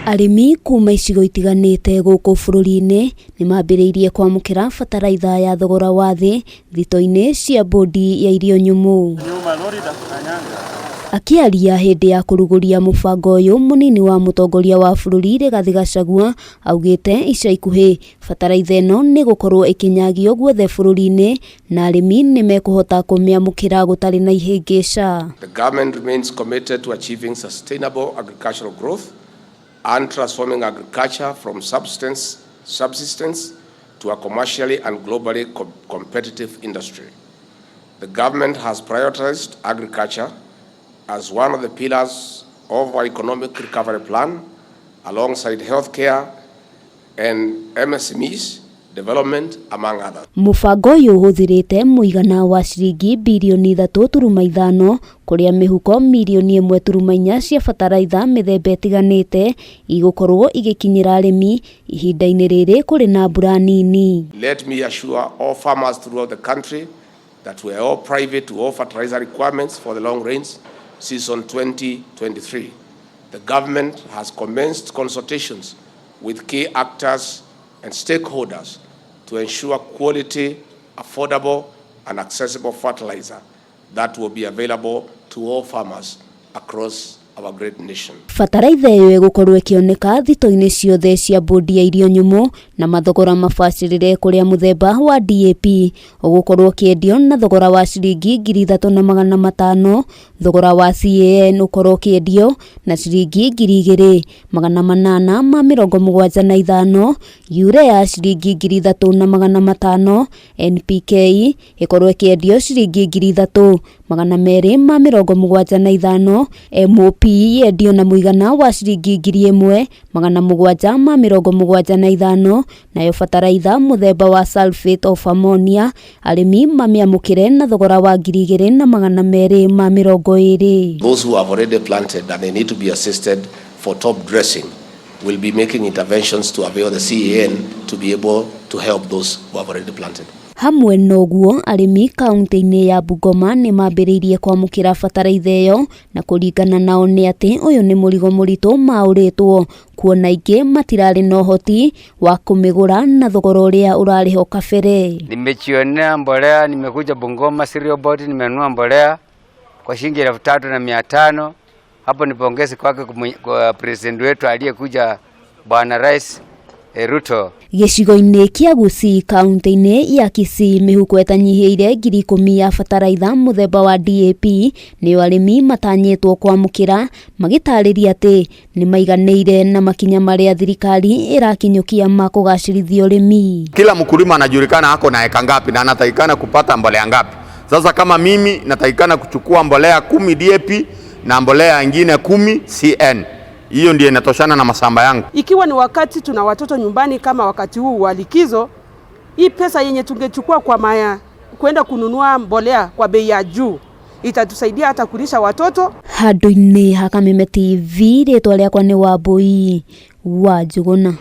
Arĩmi kuma icigo itiganĩte gũkũ bũrũri-inĩ nĩ mambĩrĩirie kwamũkĩra bataraitha ya thogora wa thĩ thito-inĩ cia bũndi ya irio nyũmũ. Akĩaria hĩndĩ ya kũrugũria mũbango ũyũ, mũnini wa mũtongoria wa bũrũri Rigathĩ Gachagua augĩte ica ikuhĩ bataraitha ĩno nĩ gũkorwo ĩkĩnyagio guothe bũrũri-inĩ na arĩmi nĩ mekũhota kũmĩamũkĩra gũtarĩ na ihĩngĩca. The government remains committed to achieving sustainable agricultural growth and transforming agriculture from subsistence to a commercially and globally competitive industry. The government has prioritized agriculture as one of the pillars of our economic recovery plan, alongside healthcare and MSMEs development, among others. Mũbango ũyũ ũhũthĩrĩte mũigana wa ciringi birioni 3.5 kũrĩa mĩhuko mirioni 1.4 cia bataraitha mĩthemba ĩtiganĩte igũkorwo igĩkinyĩra arĩmi ihinda-inĩ rĩrĩ kũrĩ na mbura nini. Let me assure all farmers throughout the country that we are all privy to all fertilizer requirements for the long rains season 2023. The government has commenced consultations with key actors and stakeholders to ensure quality, affordable, and accessible fertilizer that will be available to all farmers across our great nation. Bataraitha ĩyo ĩgũkorwo ĩkĩoneka thito-inĩ ciothe cia bũndi ya irio nyũmũ na mathogora mabacĩrĩre, kũrĩa mũthemba wa DAP ũgũkorwo ũkĩendio na thogora wa ciringi 3500, thogora wa CAN ũkorwo ũkĩendio na ciringi 2875, Urea ciringi 3500, NPK ĩkorwo ĩkĩendio ciringi 3275, MOP yendio na mũigana wa ciringi 1775, nayo bataraitha mũthemba wa sulphate of ammonia arĩmi mamĩamũkĩre na thogora wa 2220. Those who have already planted and they need to be assisted for top dressing will be making interventions to avail the CAN to be able to help those who have already planted. Hamwe na ũguo, arĩmi kaunti-inĩ ya Bungoma nĩ mambĩrĩirie kwamũkĩra bataraitha ĩyo, na kũringana nao nĩ atĩ ũyũ nĩ mũrigo mũritũ maũrĩtwo, kuona aingĩ matirarĩ na ũhoti wa kũmĩgũra na thogora ũrĩa ũrarĩho kabere. Nimejionea mbolea, nimekuja Bungoma Cereal Board, nimenunua mbolea kwa shilingi 3500. Hapo ni pongezi kwake kwa president wetu aliyekuja, Bwana Rais Ruto. Gĩcigo-inĩ kĩa Gusii kaunti-inĩ ya Kisii, mĩhuko ĩtanyihĩire 10,000 ya bataraitha mũthemba wa DAP nĩyo arĩmi matanyĩtwo kwamũkĩra, magĩtarĩria atĩ nĩ maiganĩire na makinya marĩa thirikari ĩrakinyũkia ma kũgacĩrithia ũrĩmi. Kila mkulima anajulikana ako na eka ngapi na anatakikana kupata mbolea ngapi. Sasa kama mimi natakikana kuchukua mbolea 10 DAP na mbolea ingine 10 CN. Hiyo ndio inatoshana na mashamba yangu. Ikiwa ni wakati tuna watoto nyumbani kama wakati huu wa likizo, hii pesa yenye tungechukua kwa maya kwenda kununua mbolea kwa bei ya juu itatusaidia hata kulisha watoto. Handũ-inĩ ha Kameme TV, rĩtwa rĩakwa nĩ Wambui wa Njũgũna.